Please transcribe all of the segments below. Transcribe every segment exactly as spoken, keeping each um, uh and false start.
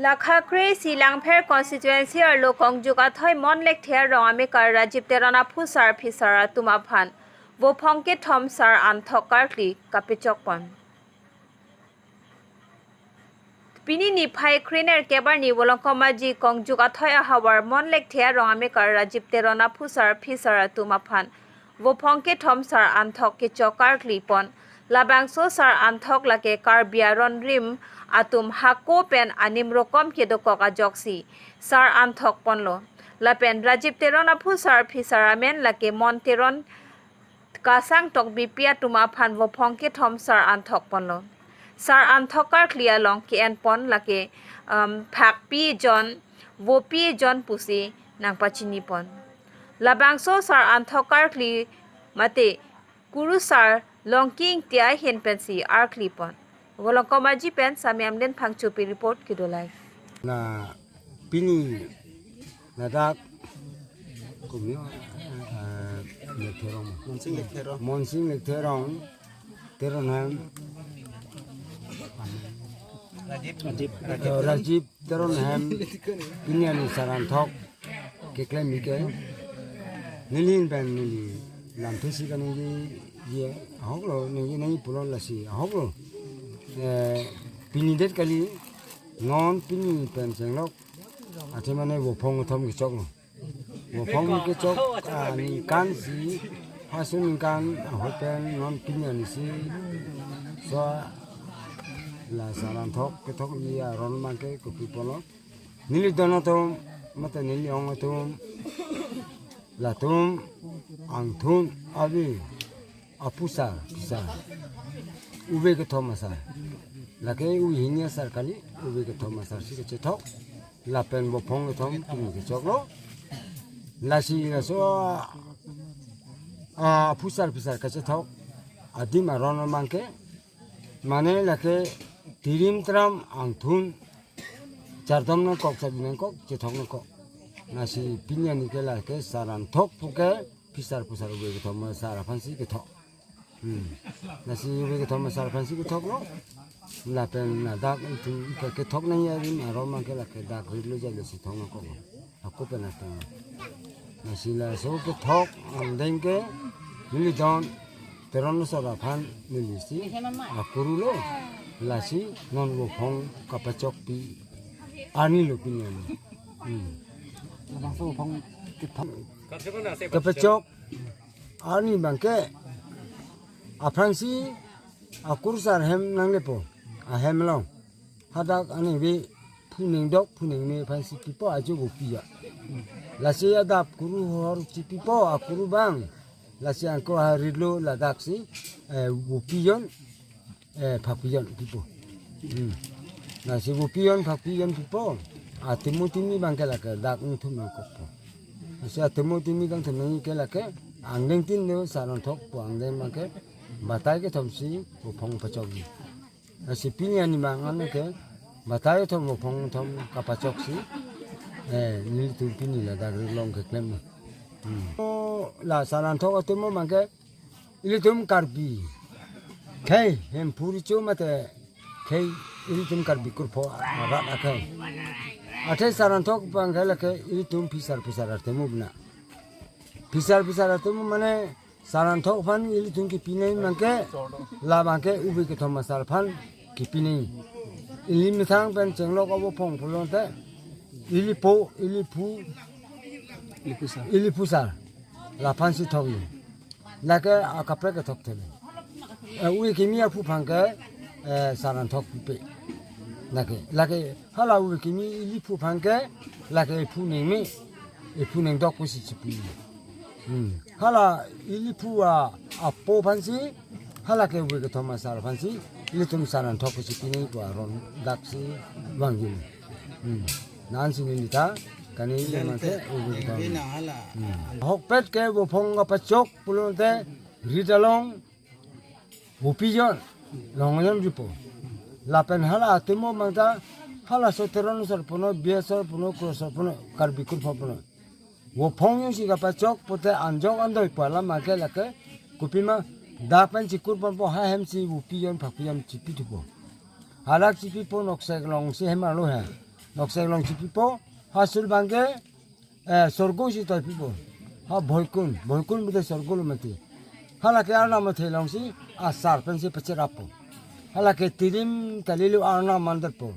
Dakha kre-isi Langpher constituency arlo Kongjuk Athoi Mon Lekthe arong amekar Rajib Teron aphusar phisar atum aphan vophong kethom sar anthok karkli kapechok pon. Pini niphai krenerkep arni Volongkom Aji Kongjuk Athoi ahavar Mon Lekthe arong amekar Rajib Teron aphusar phisar atum aphan vophong kethom sar anthok kechok karkli pon. Labangso sar anthok lake Karbi aron rim atum hako pen anim rokom kedokok ajoksi sar anthok ponlo. Lapen Rajib Teron aphusar phisar amen lake Mon Teron, Kasang Tokbipi atum aphan vophong kethom sar anthok ponlo. Sar anthok karkli along ke-en pon lake, um, phakpi jon, vopi jon pusi nangpachini pon. Labangso sar anthok karkli mate kurusar Longki Ingti ahin pensi arkli pon. Volongkom Aji pen Sami Amden Phangchopi report, Kedo Live. Na pini ladak kumyo, eh, Lekthe arong. Monsing Lekthe arong. Monsing Lekthe arong. Teron ahem. Rajib. Rajib. Eh, Rajib Teron ahem pini arni sar anthok keklem ike. Neli pen neli lamthe si kaningje, je ahoklo, ningje nai pulo lasi ahoklo. Eh, pini det kali, non pini pen chenglok athe mane vophong kethom kechoklo. Vophong kechok, ah, ningkan isi, hasu ningkan ahoi pen non pini arni si so la sar anthok kethok ji aron abangke kopi pulo. Neli don atum, mate neli ong atum, latum angthun ave aphusar phisar, ove kethom asar. Lake ove hini asar kali, ove kethom asar si kachethok. Lapen vophong kethom pini kechoklo. Lasi laso, ah, aphusar phisar kachethok adim aron abangke mane lake tirim tram angthun chardom nangkok, chardi nangkok, chethok nangkok. Lasi pini arni ke lake sar anthok puke phisar phusar ove kethom asar aphansi kethok. Hmm. Lasi ove kethom asar aphansi kethoklo. Lapen ladak itum ke kethok nangji adim aron abangke lake dak ritlo jalo si thok nangkok. Ako pen ateng. Lasi laso kethok angdeng ke neli don Teron asar aphan neli si akurulo. Lasi non vophong kapachokpi arnilo pini arni. Hmm. Labangso vophong kethom kapachok arni abangke aphrangsi akurusar ahem nanglepo, ahem along hadak aningve phu ningdok phu ningme aphansi pipo, ajo vopi jon. Lasi adap kuru hor si pipo akuru abang. Lasi angko ha ritlo ladaksi, eh, vopi jon, eh, phakpi jon pipo. Hmm. Lasi vopi jon phakpi jon pipo, atemo temi abangke lake dak ingthum nangkokpo. Lasi atemo temi kangthum nangji ke lake angdeng tin lo, sar anthok pu angdeng abangke batai kethom si vophong pachokji. Lasi pini arni abang an ke batai kethom vophong kethom kapachoksi, eh, nelitum pini ladak rilong keklem. Hmm. O, la sar anthok atemo abangke ilitum Karbi khei Hemphu Recho mate khei ilitum Karbi kurpho arat akhei. Athe sar anthok abangke lake ilitum phisar phisar atemo bina. Phisar phisar atemo mane sar anthok aphan ilitum kipinai abangke, labangke ove kethom asar aphan kipinai. Ili methang pen chenglok avophong pulote ili po, ili phu, ili phusar, ili phusar, laphansi thokji. Lake akaprek kethok thele. Eh, ove kimi aphu abangke, eh, sar anthok pipe. Lake, lake hala ove kimi ili phu abangke, lake ephu ningme, ephu ningdok pusi chipi. Hmm. Hala ili phu a apo aphansi, hala ke ove kethom asar aphansi ilitum sar anthok pusi pinai pu aron daksi vangji. Hmm. Nansi neli ta kani ili mate ove kethom. Hmm. Ahokpet ke vophong kapachok pulote rit along vopi jon, long jon ripo. Lapen hala atemo abangta halaso Teron asar puno, Biya asar puno, Kro asar puno, Karbi kurpho puno. Vophong jongsi kapachok pote anjok andoi pu alam abangke lake kopima dak pen chikur ponpo, ha hemsi vopi jon phakpi jon chipi thupo. Hadak chipi pon oksek longsi hem arlo he. Nokseng alongsi pipo, ha sul abangke, eh, sorgo si toi pipo. Ha Bhoikun, Bhoikun pute sorgo lo mati. Halake arnam athe alongsi asar pensi pacherapo. Halake tirim kalilo arnam mandarpo.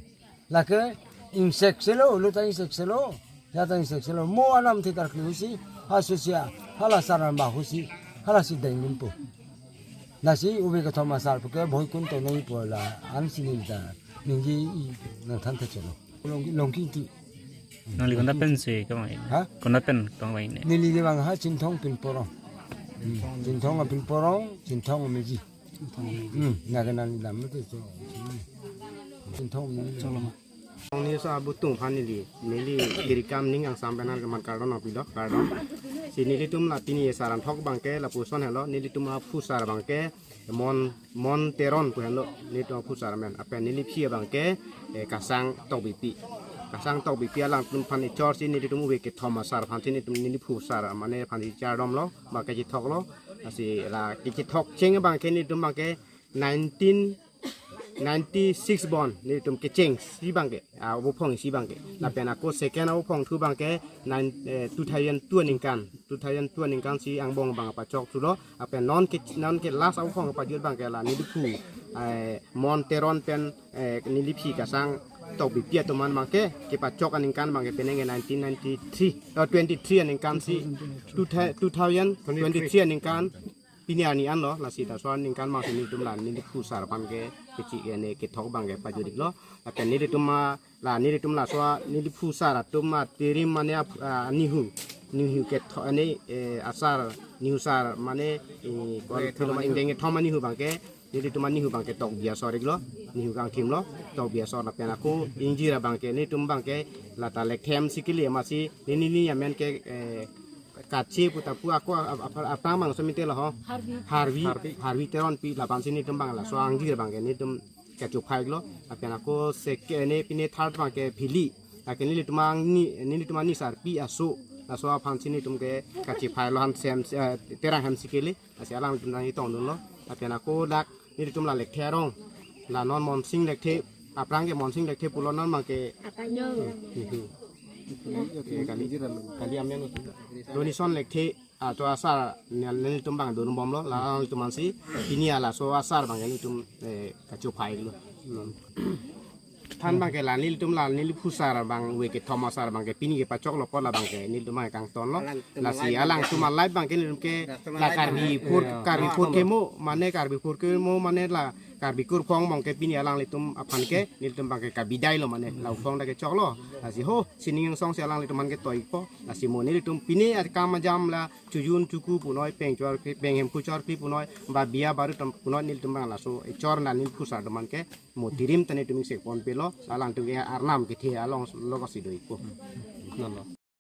Lake ingsek selo, lo ta ingsek selo, ya ta ingsek selo. Mo arnam athe karkli husi, ha susia, hala sar anba husi, halasi dengdunpo. Lasi ove kethom asar puke Bhoikun tonoi pu la ansi neli ta ningje i nangthan thek chelo. Long, Longki Ingti. Nangli konat pensi kevang? Ha? Konat pen kevang ne? Neli kevang ha Chinthong Pinporong. Hmm. Chinthong Pinporong, Chinthong Meji. Hmm, nangke nangli dam tu so. Chinthong Meji. Neli sa butung aphan neli, neli kiri kam ning angsam pen an keman kardom nangpilo, kardom. Si nelitum la pini asar anthok abangke lapuson helo, nelitum aphusar abangke Mon, Mon Teron pu helo, nelitum aphusar amen. Lapen neliphi abangke, eh, Kasang Tokbipi. Kasang Tokbipi alangtum aphan echor si nelitum ove kethom asar aphan si nelitum neliphusar mane aphan si chardomlo, ba kachethoklo. Lasi la kachethok cheng abangke nelitum abangke nineteen ninety-six born nelitum kecheng si abangke, ah, abophong si abangke. Lapen ako second abophongthu abangke nine, eh, two thousand two aningkan, two thousand two aningkan si angbong abang pachok thulo. Lapen non ke, non ke last abophong pajut abangke la neliphu, eh, Mon Teron pen, eh, neliphi Kasang Tokbipi atum an abangke kepachok aningkan abangke penang ke nineteen ninety-three, oh, twenty-three aningkan si, two thou-, two thousand twenty-three aningkan pini arni anlo, lasi ta so aningkan abangsi nelitum la neliphusar aphan ke kechik ene kethok abangke pajut-iklo. Lapen nelitum ma, la nelitum laso a neliphusar atum atirim mane ap-, ah, nihu, nihu kethok ene, eh, asar, nihu sar mane, eh, kon, eh, thilo ma ingdeng kethom anihu abangke, nelitum anihu abangke tokbi asor-iklo, nihu kangthimlo, tokbi asor. Lapen ako ingjir abangke nelitum abangke la ta lekthem si kele amatsi neli, neli amen ke, eh, Kache pu ta pu ako ap-, ap-, aphrang abang so mite lo ho. Harvi. Harvi, Harvi. Harvi Teronpi, lapuson si nelitum abang laso angjir abangke nelitum kachephai-iklo. Lapen ako second ne pine third abangke Phili. Lake nelitum angni, nelitum anisarpi aso. Laso aphan si nelitum ke kachephailo, han sem, eh, Terang hem si kele. Lasi alangtum nangchetongdunlo. Lapen ako dak nelitum la lekthe arong. La non Monsing Lekthe, aphrang ke Monsing Lekthe pulo, non abangke. Apanyo. Hmm, hmm. Eh, kali, kali amen. Donison Lekthe, ah, to asar, nel-, nelitum abang donbomlo, la nelitum ansi, pini laso asar abang nelitum, eh, kachephai-iklo. Hmm. Than abangke la nelitum la neliphusar abang ove kethom asar abangke pini kepachoklo apot la abangke nelitum abang kangtonlo. Lasi alangtum a-life abangke nelitum ke la Karbi phur, Karbi phur kemo, mane Karbi phur kemo, mane la Karbi kurphong abangke pini alanglitum aphan ke nelitum abangke kabidailo mane la uphong ta kechoklo. Lasi ho, sining angsong si alanglitum aphan ke toipo. Lasi mo nelitum pini akam ajam la chojun choku punoi, peng chor, peng hemphu chorkli punoi, ba biya baru tam punoi nelitum abang laso echor na neliphusar atum an ke mo tirim ta nelitum ingsek ponpelo, alangtum ke arnam kethe along lo kasi doipo. Non lo.